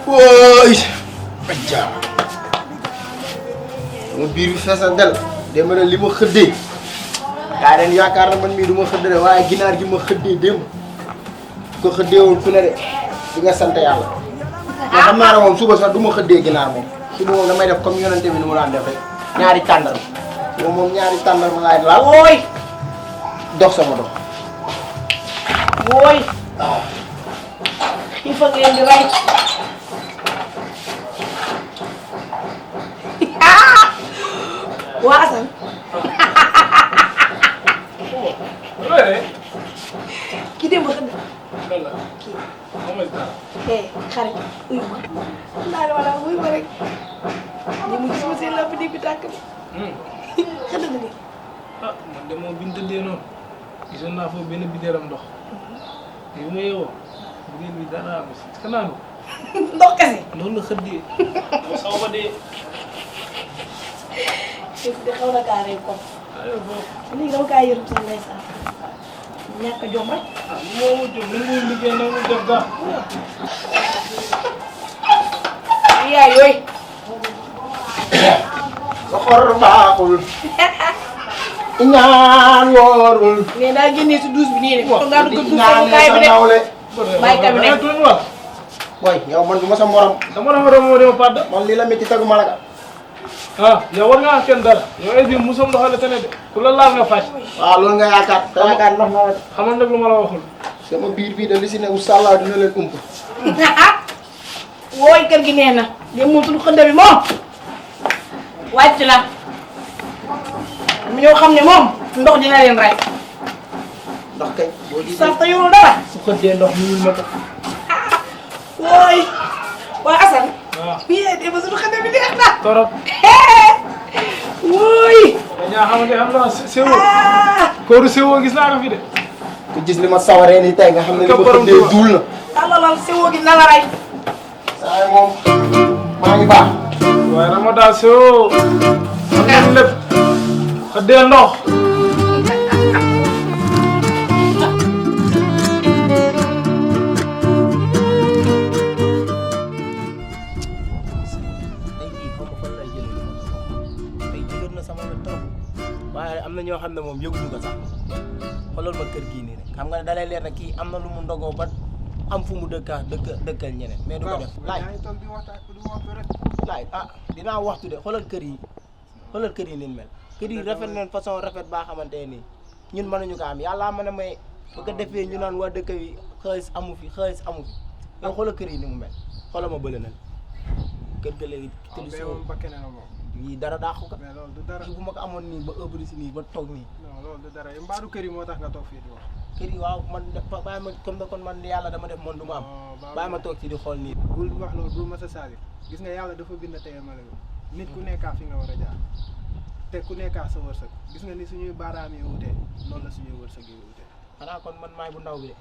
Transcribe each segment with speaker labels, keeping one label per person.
Speaker 1: Woi, aja. Mo biir bi fessal del dem na lima xëddé. Gaa den yaakaar na man mi duma xëddé waaye ginaar gi ma xëddé dem. Ko xëddéwul ku ne de di nga sant yàlla. Mais xam naa ne moom suba sax duma xëddé ginaar moom. Suba moom damay def comme yonente bi ni mu daan def rek. Ñaari tàndal. Moom ñaari tàndal ma laay laal.
Speaker 2: Woi.
Speaker 1: Dox sama dox.
Speaker 2: Woi. Il faut ngeen di ray. Waasan. Ki dem ba xëdd. Xarit uyu ma. Naa la wala uyu ma rek. Ni mu gis ma seen lamp di bi tàkk bi. Xëdd na ni.
Speaker 3: Ah man de moom bi ñu tëddee noonu gisoon naa foofu benn bideeram ndox bi ma yeewoo bideel bi dara amu si est-ce que naanu
Speaker 2: Ndox kese.
Speaker 3: ndox la xëddee moo saw ba dee
Speaker 2: de xaw na kaa rey kon.
Speaker 3: ayo foofu
Speaker 2: Léegi dama kaa yërëm sax ndeysaan. Ñàkk a jom rek.
Speaker 3: ah moo mu jóg nangu liggéey nangu def dara
Speaker 2: Yaay yooyu.
Speaker 1: Sa xor baaxul. Ñaan woorul.
Speaker 2: Mais daa génnee si douche bi nii rek. Kon daa dugg douche sama kaay bi de. Bàyyi kaay bi de.
Speaker 1: Boy, yow man duma sa morom.
Speaker 3: dama la waroon moo dem padd
Speaker 1: Man lii la métti teguma la ka.
Speaker 3: ah yow war ngaa kenn dara yow ay bi musam ndoxale tane de ku la laal nga fàcc
Speaker 1: Waaw loolu nga yaakaar. Te yaakaar ndox nga
Speaker 3: xamal nag lu ma la waxul
Speaker 1: sama biir bii de li si ne inshallah dina leen ump.
Speaker 2: Wooy kër gi nee na. Léegi moom suñu xëdd bi moom. Wàcc la. Ñoo xam ne moom ndox dina leen rey.
Speaker 1: Ndox kay boo gisee
Speaker 2: Saf te yorul dara.
Speaker 1: su xëddee ndox ñu ma ko.
Speaker 2: Wooy. Waa Assane.
Speaker 3: waaw
Speaker 2: Yee de ba suñu xëdd bi neex na.
Speaker 3: torop
Speaker 2: Wooy.
Speaker 3: dañaa xamante xam naa sewo kooru sewo gis naa ko fi de
Speaker 1: Ku gis li ma sawaree ni tey nga xam ne li ma
Speaker 3: borom
Speaker 1: xëddee
Speaker 3: Tuuba.
Speaker 1: duul na.
Speaker 2: Talalal sewo gi na la rey.
Speaker 1: Saa moom maa ngi baax.
Speaker 3: waaye Ramadan sewo xam nga lépp xëddee ndox
Speaker 1: waaye am na ñoo xam ne moom yëguñu ko sax xoolal ma kër gii nii rek xam nga ne da lay leer ne kii am na lu mu ndogoo ba am fu mu dëkkal ñeneen mais du ko def laay ah dinaa waxtu de xoolal kër yi ni mel kër yi rafet neen façon rafet baa xamante ne nii ñun mënuñu ko am yàlla mën a may bu ko defee ñu naan waa dëkk yi xaalis amu fi yow xoolal kër yi ni mu mel xoolal ma bële na kër ga léegi yii dara daaxu ko
Speaker 4: mais loolu du dara
Speaker 1: bu ma ko amoon nii ba ëbbali si nii ba toog nii
Speaker 4: non loolu du dara mbaadu kër yi moo tax nga toog fii di wax
Speaker 1: kër yi waaw man bàyyi ma comme que kon man yàlla dama def man du ma am bàyyi ma toog ci di xool nii
Speaker 4: bul wax loolu bul ma sa saali gis nga yàlla dafa bind tey mala nit ku nekkaa fi nga war a jaar te ku nekkaa sa wërsëg gis nga ni suñuy baaraam yi wutee noonu la suñuy wërsëg yi wutee
Speaker 1: xanaa kon man maay bu ndaw bi de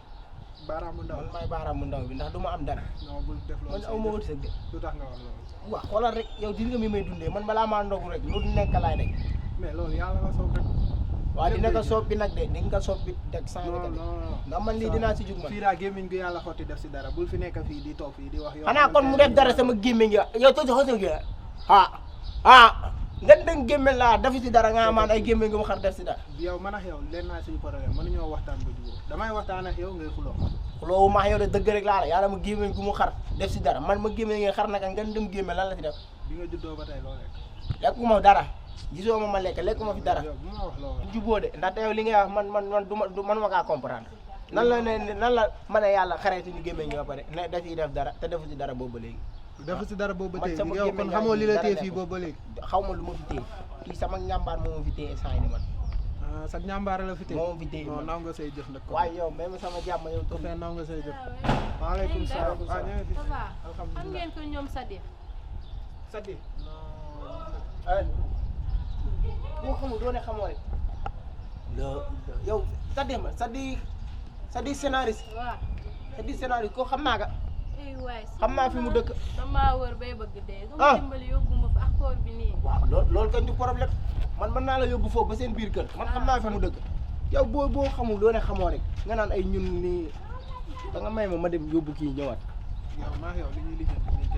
Speaker 4: baaraam bu ndaw
Speaker 1: man maay baaraam bu ndaw bi ndax du ma am dara
Speaker 4: non bul def loolu
Speaker 1: man aw ma wërsëg de
Speaker 4: lu tax nga wax loolu
Speaker 1: waaw xoolal rek yow di nga mi may dundee man balaa maa ndogu rek lu nekk laay nekk
Speaker 4: mais loolu yàlla la soob rek
Speaker 1: waaw dina ko soppi nag de di nga ko soppi teg sans
Speaker 4: non
Speaker 1: de
Speaker 4: non
Speaker 1: ndax man lii dinaa si jug man
Speaker 4: fii daa gémmiñ gu yàlla xotti def si dara bul fi nekk fii di toog fii di wax yow
Speaker 1: xanaa kon mu def dara sama gémmiñ gi yow too xoso gi nga dëng gémmiñ laa dafi si dara nga amaan ay gémmiñ gu ma xar def si dara
Speaker 4: yow man ak yow leen naa suñu problème mënuñoo waxtaan ba jubóo damay waxtaan ak yow ngay xuloo
Speaker 1: loolu maa yow de dëgg rek laa la yàlla ma gémmiñ gu mu xar def si dara man ma gémmiñ nga xar naka nga dem gémmiñ lan la si def
Speaker 4: bi nga juddoo ba tey loo lekk
Speaker 1: lekkuma dara gisoo ma lekk lekkuma fi dara
Speaker 4: yow bu ma wax loo wax
Speaker 1: jubóo de ndaxte yow li ngay wax man ma kaa comprendre nan la mën a yàlla xareeti ni gémmiñ gi ba pare ne da ciy def dara te defu si dara boobu ba léegi
Speaker 4: dafa si dara boobu ba tey
Speaker 1: sama
Speaker 4: yow kon
Speaker 1: gémmiñ
Speaker 4: xamoo li la
Speaker 1: dara
Speaker 4: téye
Speaker 1: nekk
Speaker 4: fii boobu ba léegi
Speaker 1: xaw ma lu ma fi téye kii sama njàmbaar moo ma fi téye saa ni man
Speaker 4: sa ñambaare la fi téye
Speaker 1: moo ma fi téye
Speaker 4: non naw nga say jëf nag ko
Speaker 1: waaye yow même sama jàmm yow
Speaker 4: ko
Speaker 1: tur
Speaker 4: fee naw nga say jëf waaleykum salaam
Speaker 1: Waaleykum salaam.
Speaker 4: ñëw fi
Speaker 5: ça va xam
Speaker 4: alhamdulilah
Speaker 5: ngeen ko ñoom Sadikh
Speaker 4: Sadi
Speaker 1: moo xamul doo ne xamoo rek yow Sadikh ma Sadikh scénariste
Speaker 5: waaw
Speaker 1: Sadikh scénariste ko xam naa ka xam naa fi mu dëkk.
Speaker 5: damaa wër bay bëgg dee.
Speaker 1: ah
Speaker 5: dimbali yóbbu ma fa ak koor bi nii.
Speaker 1: waaw loolu kañ du problème man mën naa la yóbbu foofu ba seen biir kër man xam naa fi mu dëkk yow boo xamul doo ne xamoo rek nga naan ay ñun nii da nga may ma dem yóbbu kii ñëwaat.
Speaker 4: yow maa yow li ñuy lijjanti nañ ko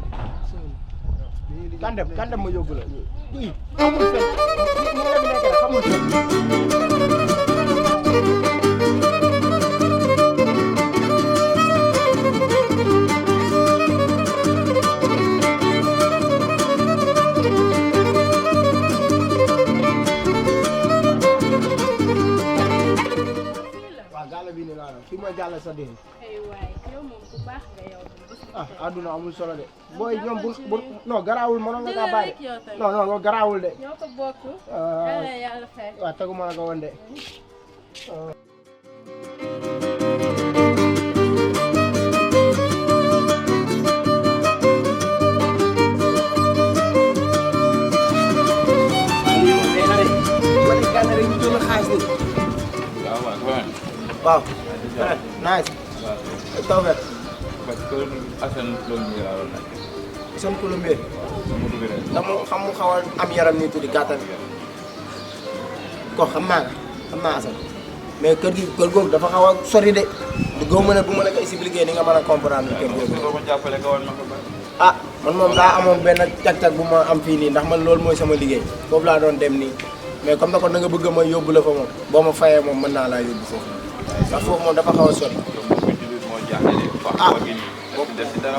Speaker 4: lijjanti.
Speaker 1: kan dem ma yóbbu la kii xamul fenn ni nga fi nekk rek xamul fenn. bii nii laa la fii mooy gàll sa dee.
Speaker 5: ay waay yow moom ku baax nga yow.
Speaker 1: ah àdduna amul solo de. booy ñoom bu non garaawul mënoon nga kaa bàyyi. non garaawul de.
Speaker 5: ñoo ko bokk. yàlla fay.
Speaker 1: waaw tegu ma la ko woon de. waaw. nice. tawfeex.
Speaker 6: parce que Assane Colombie laa doon laaj.
Speaker 1: Assane Colombie. dama xam mu xaw a am yaram nii tuuti gàttal. ko xam naa Assane. mais kër googu dafa xaw a sori de. du góob ma ne bu ma la ko expliqué ni nga mën a comprendre kër googu.
Speaker 6: boo ko jàppale nga woon ma ko ba.
Speaker 1: ah man moom daa amoon benn cag-cag bu ma am fii nii ndax man loolu mooy sama liggéey foofu laa doon dem nii mais comme na ko da nga bëgg ma yóbbu la fa moom boo ma fayee moom mën naa laa yóbbu foofu ndax foofu moom dafa xaw a sori.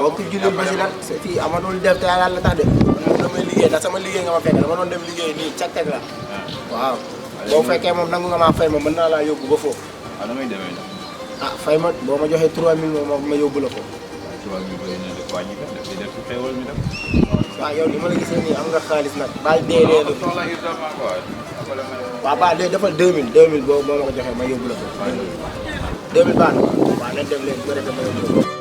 Speaker 1: bokk jullit ba si nag fii amatul def te yàlla tax de moom damay liggéey ndax sama liggéey nga ma fekk dama doon dem liggéey nii cag-cag la waaw boo fekkee moom nangu nga maa fay ma mën naa laa yóbbu ba foofu.
Speaker 6: waaw damay demee nag.
Speaker 1: ah fay ma boo ma joxee 3000 moom ma yóbbu la foofu. waaw yow ni ma la gisee nii am nga xaalis nag baal dee waaw baax de defal 2000 boo ma ko joxee ma yóbbu la ko 2000 baax na waaw nañ dem leen bu ko defee ma yóbbu la ko.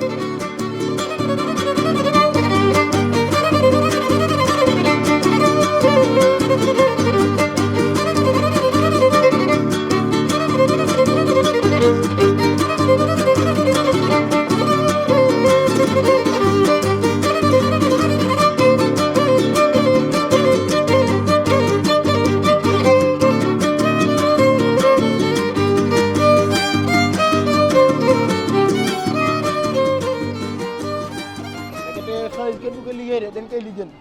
Speaker 1: dañ koy lijjanti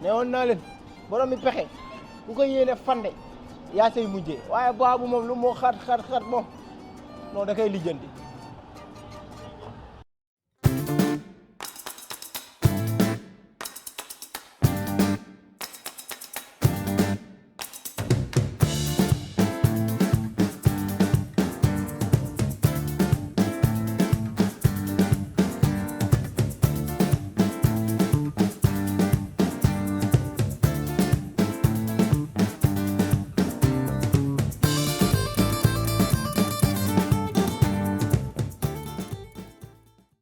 Speaker 1: ne woon naa leen borom mi pexe ku ko yéene fande yaa say mujjee waaye baabu moom lu moo xat moom non da koy lijjanti